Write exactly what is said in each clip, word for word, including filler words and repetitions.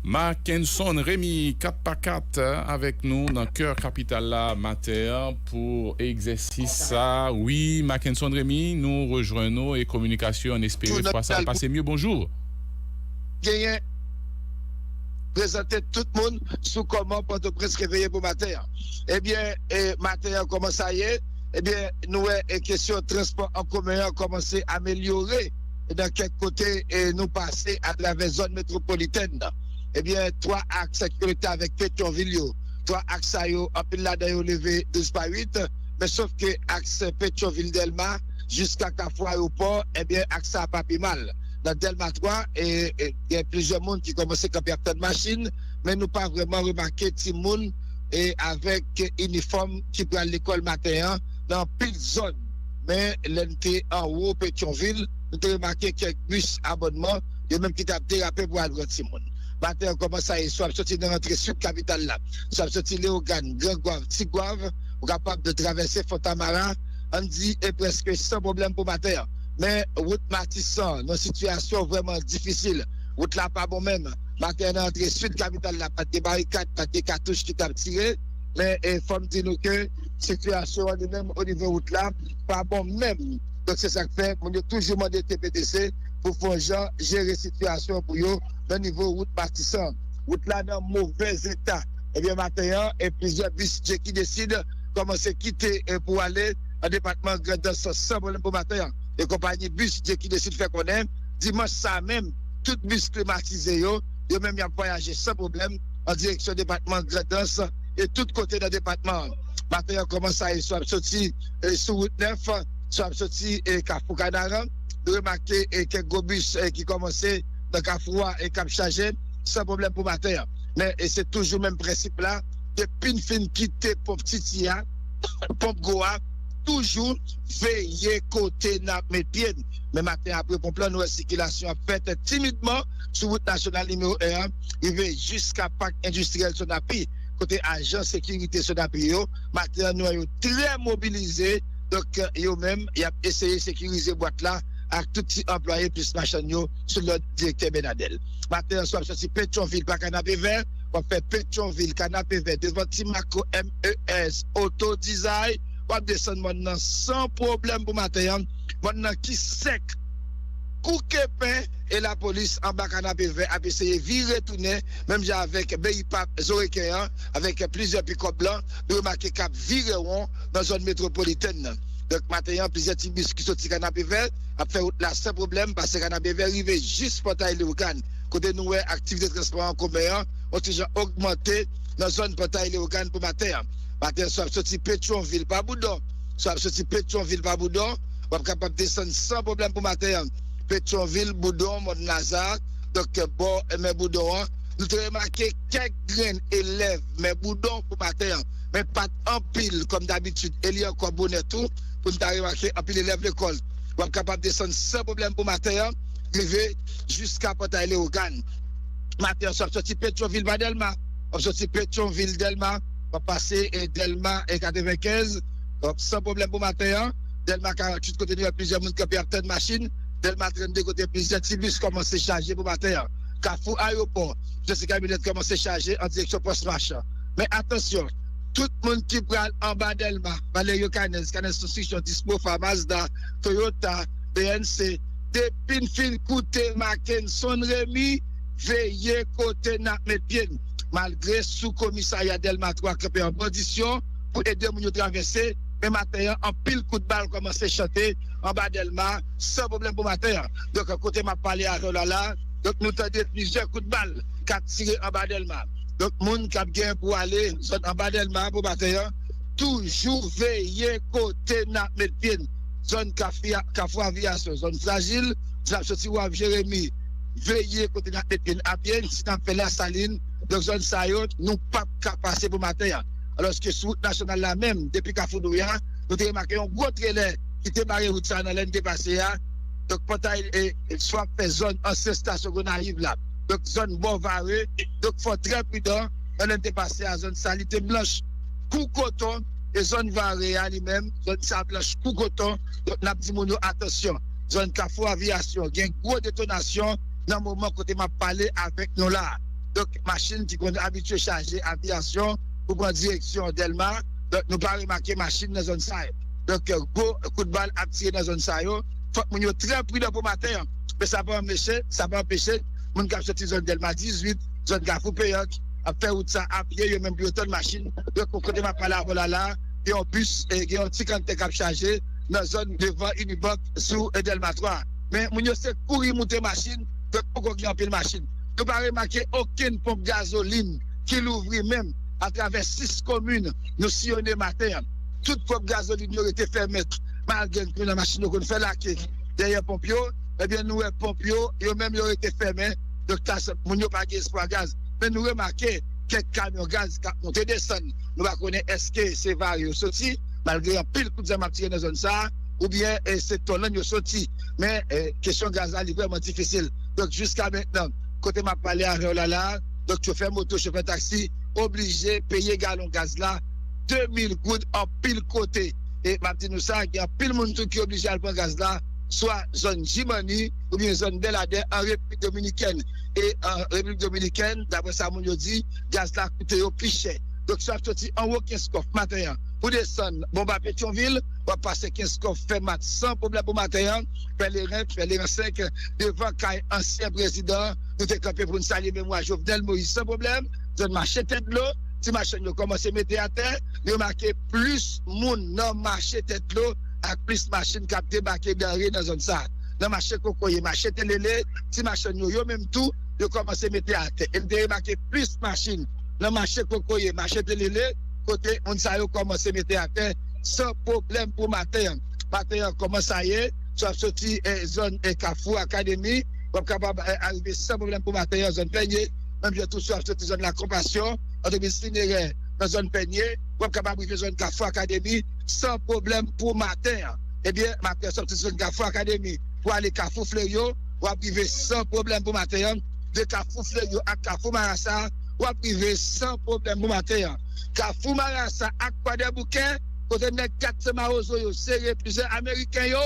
Mackenson Remy, kat pa kat, avèk nou nan kè kapital la maten an pou egzèsis sa. Wi, Mackenson Remy, nou rejwenn ou e kominikasyon, n espere fwa sa al pase mye. Bonjou. Genyen prezante tout moun sou kòman Pòtoprens reveye pou maten an. Ebyen, e, maten an, kòman sa ye? Ebyen, nou wè, e, kesyon transpò an komen an kòmanse amelyore nan kèk kote, e, nou pase atravè zòn metwopolitèn nan. Ebyen, twa aks ki konekte avèk Petyonvil yo, twa aks sa yo, anpil ladan yo leve douz pa uit, men sof ke aks Petyonvil Dèlma jiska Kafou Ayewopò, ebyen, aks sa a pa pi mal. Nan Dèlma twa, e, e, gen plizyè moun ki kòmanse kanpe ap tann machin, men nou pa vrèman remake timoun e avèk inifòm ki pral lekòl maten an nan anpil zòn. Men lè n te anwo Petyonvil, nou te remake kèk bis abònman, yo menm ki t ap derape pou al pran timoun. Maten an, kòman sa ye? Swa ap soti nan rantre sid kapital la, swa ap soti Leyogàn, Gran Gwav, Ti Gwav, ou kapab de travèse Fontamara, ann di, e prèske san pwoblèm pou maten an. Men wout Matisan nan sitiyasyon vrèman difisil. Wout la pa bon menm. Maten an, nan rantre sid kapital la, pa t gen barikad, pa t gen katouch ki t ap tire. Men, e, fò m di nou ke sitiyasyon an li menm o nivo wout la pa bon menm. Donk, se sa k fè moun yo toujou mande T P T C pou fè yon jan jere sitiyasyon pou yo nan nivo wout Matisan. Wout la nan movèz eta. Ebyen, maten an, e plizyè bis Djeki Desid kòmanse kite, e, pou ale nan depatman Grandans san pwoblèm pou maten an. E konpayi bis Djeki Desid fè konnen, dimanch sa a menm, tout bis klimatize yo, yo menm y ap vwayaje san pwoblèm an direksyon depatman Grandans e tout kote nan depatman an. Maten an, kòman sa ye? Swa ap soti, e, sou wout nèf, swa ap soti, e, Kafou Kanaran, nou remake, e, kèk gwo bis, e, ki kòmanse nan Kafou a e k ap chaje san pwoblèm pou maten an. Men, e se toujou menm prensip la, depi n fin kite ponp Titi a, ponp Gwo a, toujou veye kote n ap met pye n. Men maten, apre ponp lan, nou wè sikilasyon ap fèt timidman sou wout nasyonal nimewo en an, rive jiska pak endistriyèl Sonapi, kote ajan sekirite Sonapi yo, maten an, nou wè yo trè mobilize. Donk, yo menm, y ap eseye sekirize bwat la ak tout ti anplwaye plis machann yo sou lòd direktè Bènadèl. Maten an, swa ap soti Petyonvil pa Kanapevè, w ap fè Petyonvil, Kanapevè, devan Ti Mako, M E S, Auto Design, w ap desann mòn nan san pwoblèm pou maten an. Mòn nan ki sèk kou kepen, e lapolis anba Kanapevè ap eseye vire tounen, menm jan avèk Beyipap Zoreken an, avèk plizyè pikòp blan, nou remake k ap vire won nan zòn metwopolitèn nan. Donk, maten an, plizyè ti bis ki soti Kanapevè ap fè wout la san pwoblèm, pase Kanapevè rive jis Pòtay Leyogàn, kote nou wè aktivite transpò an komen an yon ti jan ogmante nan zòn Pòtay Leyogàn pou maten an. Maten an, swa ap soti Petyonvil pa Boudon, swa ap soti Petyonvil pa Boudon, w ap kapab desann san pwoblèm pou maten an. Petyonvil, Boudon, Mòn Laza, donk, bò, e, men Boudon an, nou te remake kèk grenn elèv men Boudon pou maten an, men pa t anpil kòm dabitid, e li ankò bonè tou, pou n ta remake anpil elèv lekòl. W ap kapab desann san pwoblèm pou maten an, rive jiska Pòtay Leyogàn. Maten an, swa ap soti Petyonvil pa Dèlma, w ap soti Petyonvil Dèlma, w ap pase, e, Dèlma e katrevenkenz, w ap san pwoblèm pou maten an. Dèlma karanntuit, kote nou wè plizyè moun kanpe ap tann machin. Dèlma trannde, kote plizyè ti bis kòmanse chaje pou maten an. Kafou Ayewopò, plizyè ti kamyonèt kòmanse chaje an direksyon Pòs Machan. Men atansyon, tout moun ki pral anba Dèlma, Valerio Canez, Canez Construction, Dismofa, Mazda, Toyota, B N C, depi n fin koute Mackenson Remy, veye kote n ap met pye n. Malgre sou komisarya Dèlma twa kanpe an bandisyon pou ede moun yo travèse, men maten an, anpil kout bal kòmanse chante anba Dèlma, san pwoblèm pou maten an. Donk, kote m ap pale avè w la la, donk, nou tande plizyè kout bal k ap tire anba Dèlma. Donk, moun k ap gen pou ale zòn anba Dèlma pou maten an, toujou veye kote n ap met pye n. Zòn Kafou Aviyasyon, zòn frajil, si n ap soti Waf Jeremi, veye kote n ap met pye n a pye, si n ap fè Lasalin, donk zòn sa yo, nou p ap ka pase pou maten an. Alòske sou wout nasyonal la menm, depi Kafou Douya, nou te remake yon gwo trelè ki te bare wout sa a nan lè n te pase a. Donk, Pòtay, e, e, swa ap fè zòn ansyen estasyon Gonayiv la. Donk, zòn bò Vare. Donk, fò trè pridan nan lè n te pase a, zòn sa, li te blanch kou koton, e zòn Vare a li menm, zòn sa blanch kou koton. Donk, n ap di moun yo atansyon. Zòn Kafou Aviyasyon, gen gwo detonasyon nan moman kote m ap pale avèk nou la a. Donk, machin ki konn abitye chaje aviyasyon pou pran direksyon Dèlma. Donk, nou pa remake machin nan zòn sa yo. Donk, gwo kout bal ap tire nan zòn sa yo. Fòk moun yo trè pridan pou maten an. Men sa pa anpeche, sa pa anpeche moun k ap soti zòn Dèlma dizuit, zòn Kafou Peyòk, ap fè wout sa a pye, yo menm pou yo tann machin. Donk, kote m ap pale avè w la la, gen yon bis, e, gen yon ti kanntè k ap chaje nan zòn devan Unibank sou, e, Dèlma twa. Men moun yo se kouri moute machin, donk poko gen anpil machin. Nou pa remake okenn ponp gazolin ki louvri menm atravè sis komin nou siyone maten an. Tout ponp gazolin yo rete fèmen, malgre kounye a machin yo konn fè lake dèyè ponp yo, ebyen, nou wè ponp yo, yo menm yo rete fèmen. Donk, tas moun yo pa gen espwa gaz. Men nou remake kèk kamyon gaz k ap monte desann. Nou pa konnen èske se Vare yo soti, malgre anpil kout zam ap tire nan zòn sa a, oubyen, e, se Tòlàn yo soti. Men, e, kesyon gaz la, li vrèman difisil. Donk, jiska mentnan, kote m ap pale avè w la la, donk, chofè moto, chofè taksi, oblije peye galon gaz la de mil goud anpil kote. E m ap di nou sa, gen anpil moun tou ki oblije al pran gaz la, swa zòn Jimani oubyen zòn Bèladè an Repiblik Dominikèn. E an Repiblik Dominikèn, daprè sa moun yo di, gaz la koute yo pi chè. Donk, si w ap soti anwo Kenskòf maten an pou desann bò ba Petyonvil, w ap pase Kenskòf, Fèmat san pwoblèm pou maten an, Pèleren, Pèleren senk, devan kay ansyen prezidan, nou te kanpe pou n salye memwa Jovenel Moïse san pwoblèm, zòn mache Tèt Dlo, ti machann yo kòmanse mete atè, nou remake plis moun nan mache Tèt Dlo ak plis machin k ap debake danre nan zòn sa a. Nan mache Kokoye, mache Telele, ti machann yo, yo menm tou, yo kòmanse mete atè. E n te remake plis machin nan mache Kokoye, mache Telele, kote moun sa yo kòmanse mete atè san pwoblèm pou maten an. Maten an, kòman sa ye? Si w ap soti, e, zòn, e, Kafou Akademi, w ap kapab, e, arive san pwoblèm pou maten an, zòn Pènye, menm jan tou si w ap soti zòn Lakonpasyon, antrepriz Sinerè nan zòn Pènye, w ap kapab rive zòn Kafou Akademi san pwoblèm pou maten an. Ebyen, maten an, sòti zòn Kafou Akademi pou ale Kafou Fleryo, w ap rive san pwoblèm pou maten an. De Kafou Fleryo ak Kafou Marasa, w ap rive san pwoblèm pou maten an. Kafou Marasa ak Kwadèboukè, kote nèg kat se mawozo yo sere plizyè Ameriken yo,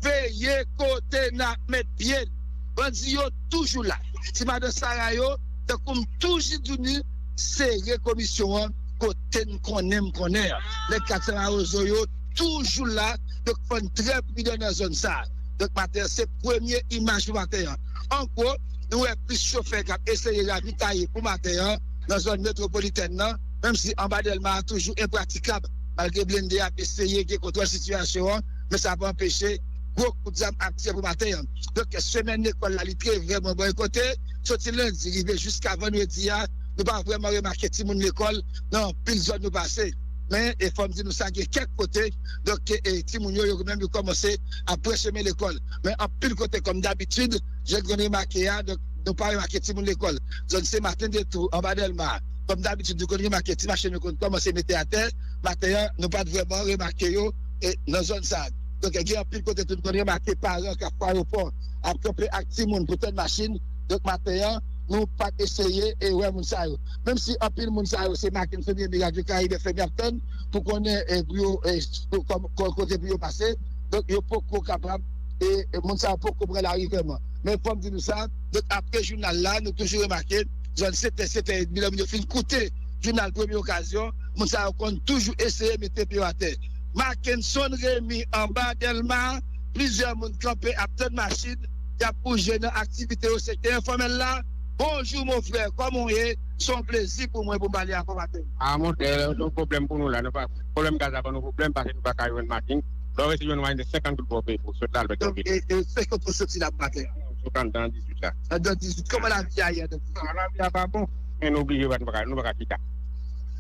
veye kote n ap met pye n. Bandi yo toujou la. Ti madan Sara yo, tankou m toujou di nou, sere komisyon an kote n konnen m konnen an. Nèg kat se mawozo yo toujou la, donk fò n trè pridan nan zòn sa a. Donk maten an, se premye imaj pou maten an. An gwo, nou wè plis chofè k ap eseye ravitaye pou maten an nan zòn metwopolitèn nan, menm si anba Dèlma a toujou enpratikab, malgre blende ap eseye gen kontwòl sitiyasyon an, men sa pa anpeche gwo kout zam ap tire pou maten an. Donk, semèn lekòl la, li te vrèman bò yon kote, soti lendi rive jiska vandredi a, nou pa vrèman remake timoun lekòl nan anpil zòn nou pase. Men, e fò m di nou sa, gen kèk kote, donk, e, timoun yo, yo menm, yo kòmanse ap pran chemen lekòl. Men anpil kote, kòm dabitid, jan n konn remake a, donk, nou pa remake timoun lekòl. Zòn Senmaten de tou, anba Dèlma, kòm dabitid, nou konn remake ti machin yo konn kòmanse mete atè. Maten an, nou pa t vrèman remake yo, e, nan zòn sa a. Donk, gen anpil kote tou, nou konn remake paran k ap ayewopò ap kanpe ak timoun pou tann machin. Donk, maten an, nou pa t eseye, e, wè moun sa yo. Menm si anpil moun sa yo, se Mackenson Remy, Radyo Karib F M y ap tann pou konnen, e, pou yo, e, pou, kòm, kò-, kote pou yo pase. Donk, yo poko kapab, e, e, moun sa yo poko pran lari vrèman. Men fò m di nou sa, donk, apre jounal la, nou toujou remake, zòn sèt è, sèt è edmi, lè moun yo fin koute jounal Premye Okazyon, moun sa yo konn toujou eseye mete pye yo atè. Mackenson Remy anba Dèlma, plizyè moun kanpe ap tann machin, y ap bouje nan aktivite yo sektè enfòmèl la. Bonjou, mon frè, kòman w ye? Se yon plezi pou mwen pou m pale avè w maten. A, monchè, se yon pwoblèm pou nou la. Nou pa, pwoblèm gaz la ban nou pwoblèm, paske nou pa ka jwenn machin. Lè w resi jwenn machin, se senkant goud pou w peye pou w sot la, al Donk, Petyonvil. E, e, se kote w soti la pou maten an? Sou trant nan dizuit la. Nan dizuit. Kòman lavi a ye nan dizuit? A, lavi a pa bon. Men nou oblije, nou pa ka, nou pa ka chita.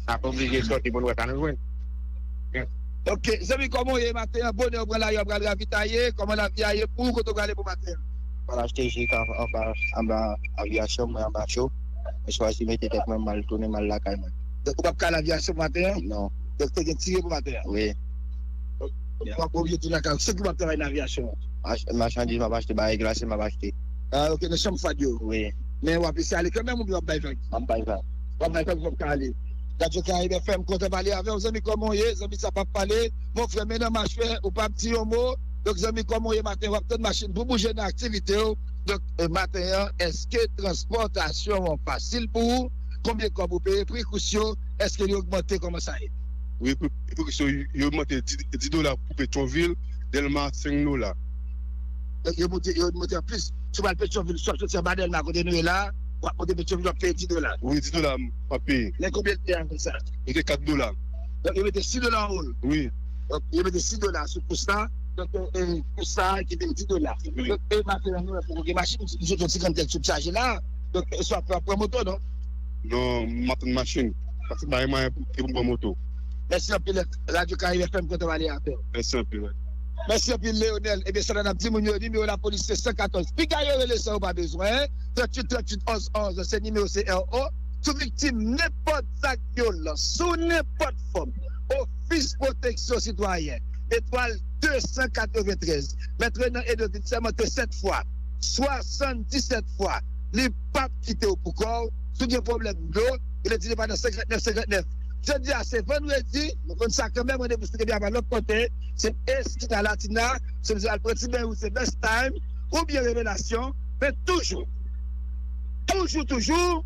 N ap oblije sòti pou n wè sa nou jwenn. Ok, zanmi, kòman w ye maten an? Bonè w pran lari, w pral ravitaye. Kòman lavi a ye pou ou? Kote w prale pou maten an? Pral achte jik anba, anba aviyasyon, mwen anba cho. Mwen chwazi mete tèt mwen, m al tounen, m al lakay mwen. Donk, ou p ap ka al aviyasyon pou maten an? Non. Donk, te gen tire pou maten an? Wi. W ap oblije tounen lakay ou. Se ki w ap travay nan aviyasyon an? Mach-, machandiz, m ap achte, bagay glase, m ap achte. A, ok, nan chanm fwad yo? Wi. Men w ap eseye ale kanmenm oubyen w ap bay vag? M ap bay vag. W ap bay vag, w ap ka ale. Radyo Karayib F M, kontan pale avè w, zanmi, kòman w ye? Zanmi sa p ap pale. Mon frè, men nan mach, frè, ou p ap di yon mo. Donk, zanmi, kòman w ye maten? W ap tann machin pou bouje nan aktivite w. Donk, e, maten an, èske transpòtasyon an fasil pou ou? Konbyen kòb ou peye? Pri kous yo, èske li ogmante? Kòman sa ye? Wi, pri kous yo, yo ogmante dis dola pou Petyonvil, Dèlma senk dola. Donk, yo monte, yo monte anplis. Si w al Petyonvil, swa soti anba Dèlma kote nou ye la, w ap monte Petyonvil, w ap peye dis dola. Wi, dis dola m ap peye. Men konbyen l te a konsa? Li te kat dola. Donk, yo mete sis dola anwo l. Wi. Donk, yo mete sis dola sou kous la. Donk, e, kous sa ki te dis dola. Donk, e maten an, nou poko gen machin, nou sot yon ti grenn tèt sou chaje la. Donk, e swa pran moto, non? Non, m ap tann machin. Paske pa gen mwayen pou m pran moto. Mèsi anpil. Radyo Karib F M kontan pale avè w. Mèsi anpil. Mèsi anpil, Leonel. Ebyen, sa n ap di moun yo, nimewo lapolis se san katòz. Piga yo rele san yo pa bezwen. Tranntuit, tranntuit, onz, onz, se nimewo C R O. Si w viktim nenpòt zak vyolans, sou nenpòt fòm, Ofis Pwoteksyon Sitwayen, etwal de san katreventrèz, Mèt Renan Edovil sèmante sèt fwa, swasanndisèt fwa, li p ap kite w pou kò w. Si w gen pwoblèm dlo, rele Dilepanan senkantnèf senkantnèf. Jodi a se vandredi, nou konn sa kanmenm, randevou se depi apa lòt kote, se Esquina Latina, se bezwen al pran ti beny ou se Best Time, oubyen Revelasyon, men toujou, toujou, toujou,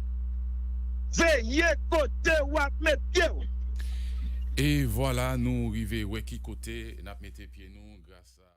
veye kote w ap met pye w. E vwala, nou rive wè ki kote n ap mete pye nou gras a